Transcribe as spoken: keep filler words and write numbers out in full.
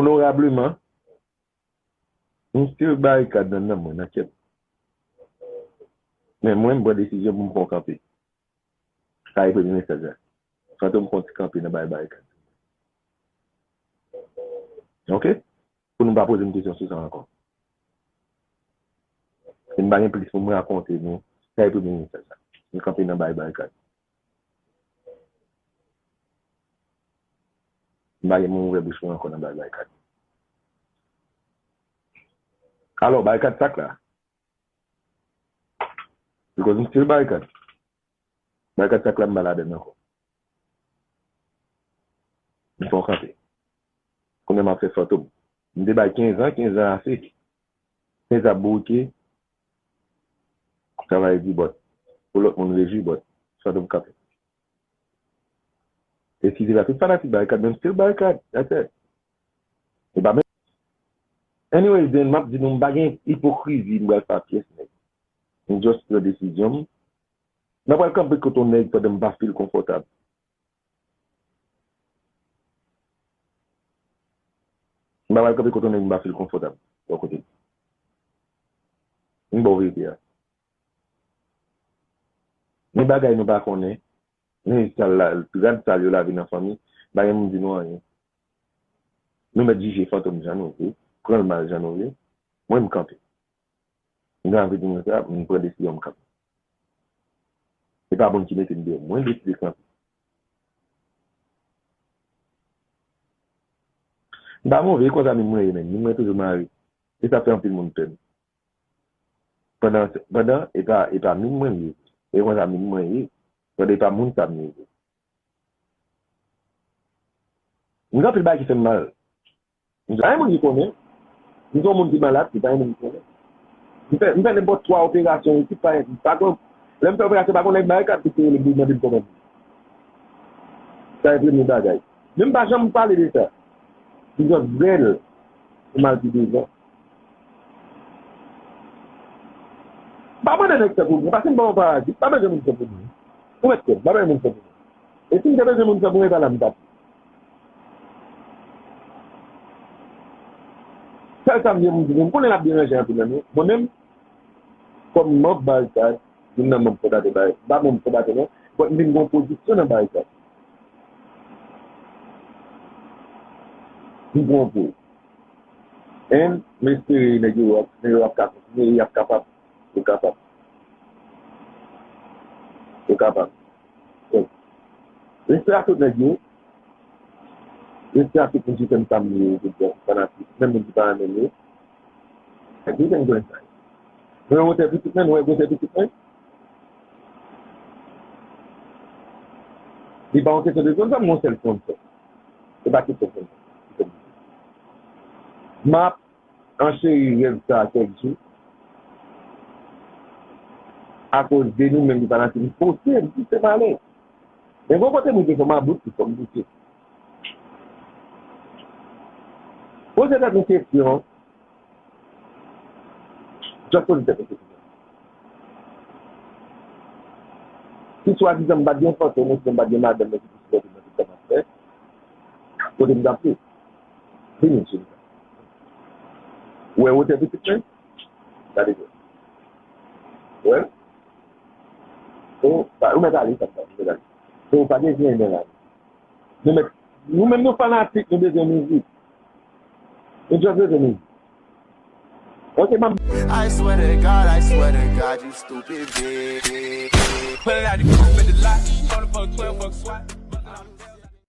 Onorableman, m still Barikad nan nanm mwen, nan kè m. Men mwen, m pran desizyon pou m fè yon kanpe. Sa e premye mesaj la. Fantom fè yon ti kanpe nan bay Barikad. Oke? Pou nou pa poze m kesyon sou sa ankò. E m pa gen plis pou m rakonte nou. Sa e premye mesaj la. M kanpe nan bay Barikad. M pa gen moun ouvè bouch mwen ankò nan bay Barikad. Alò, Barikad sak la. Because m still Barikad. Barikad sak la m pa ladann ankò. M fè yon kanpe. Kounye a m ap fè Fantom. M te bay kenz an, kenz an ase. Kenz an bourike. Travay di bòt. Pou lòt moun rejwi bòt. Fantom kanpe. Eskize la, tout fanatik Barikad, men m still Barikad, that's it. E pa menm. Anyways, then, m ap di nou, m pa gen ipokrizi, m pral fè a pyès nèg. M just pran desizyon m. M pa pral kanpe kote yon nèg pandan m pa feel konfòtab. M pa pral kanpe kote yon nèg m pa feel konfòtab bò kote l. M ba w verite a. Gen bagay nou pa konnen. Men sal la, rad sal yo lave nan fanmi, pa gen moun di nou anyen. Nou mèt jije Fantom jan nou vle, pran l mal jan nou vle. Mwen, m kanpe. M gen anvi di nou sa, m pran desizyon m kanpe. Se pa moun ki mete m deyò, mwen deside kanpe. M pa move, e konsa min mwen ye menm, min mwen toujou mare. E sa fè anpil moun pè m. Pandan, pandan, e pa, e pa min mwen ye. E konsa min mwen ye. Pandan e pa moun sa m ye. M gen anpil bagay ki fè m mal. M pa gen moun ki konnen. M se yon moun ki malad, m pa gen moun ki konnen. M fè, m fè nenpòt twa operasyon isit, pa, pa gen, lè m fè operasyon, pa gen nèg Barikad ki te rele m pou mande m kòman m ye. Sa e premye bagay. Men m pa janm pale de sa. M jis vèl pou m al pi devan. M pa mande nèg fè pou mwen, paske m pa yon parazit, m pa bezwen moun fè pou mwen. Ou mèt kwè m, m pa bezwen moun fè pou mwen. E si m te bezwen moun fè pou mwen, e pa la m t ap ye. Sèl sa m gen pou m di nou, m konnen l ap deranje anpil nan nou. Mwen menm, kòm manm Barikad, youn nan manm fondatè Barikad, m pa manm fondatè non, but m vin gen yon pozisyon nan Barikad. M pran pou. And m espere nèg yo ap, nèg yo ap ka kontinye, y ap kapab, yo kapab. Yo kapab. Respè a tout nèg yo. Respè a tout moun ki fè m sa m ye, tout bon fanatik, menm moun ki pa renmen m yo. Nèg yo gen grenn sa yo. Nou wè gwosè pitit mwen, nou wè gwosè pitit mwen. Li pa yon kesyon de zòn, sa m yon sèl sponsor. Se pa kesyon sponsor. M ap ancheri rèv sa a kèk jou. Akoz de nou menm ki fanatik, m pouse, m pouse m ale. Men gon kote mwen te fè m about, fò m pouse. Poze tèt ou kesyon. Just poze tèt ou kesyon. Si swadizan m pa t gen fantom, ou si m pa t gen madanm mwen ki pou sipòte m nan tout sa m ap fè, kote m t ap ye? Vini, cheri. Ou wè wotè pitit mwen? Gade byen. Ou wè? Ou, ou mèt ale, sa, ou mèt ale. Ou pa gen vyen nan la. Nou mèt, nou menm nou fanatik, nou bezwen mizik. Nou just bezwen mizik. Ok, m ap I swear to God, I swear to God, you stupid bitch. Pulling out the coupe at the lot, motherfucker, twelve bucks swat.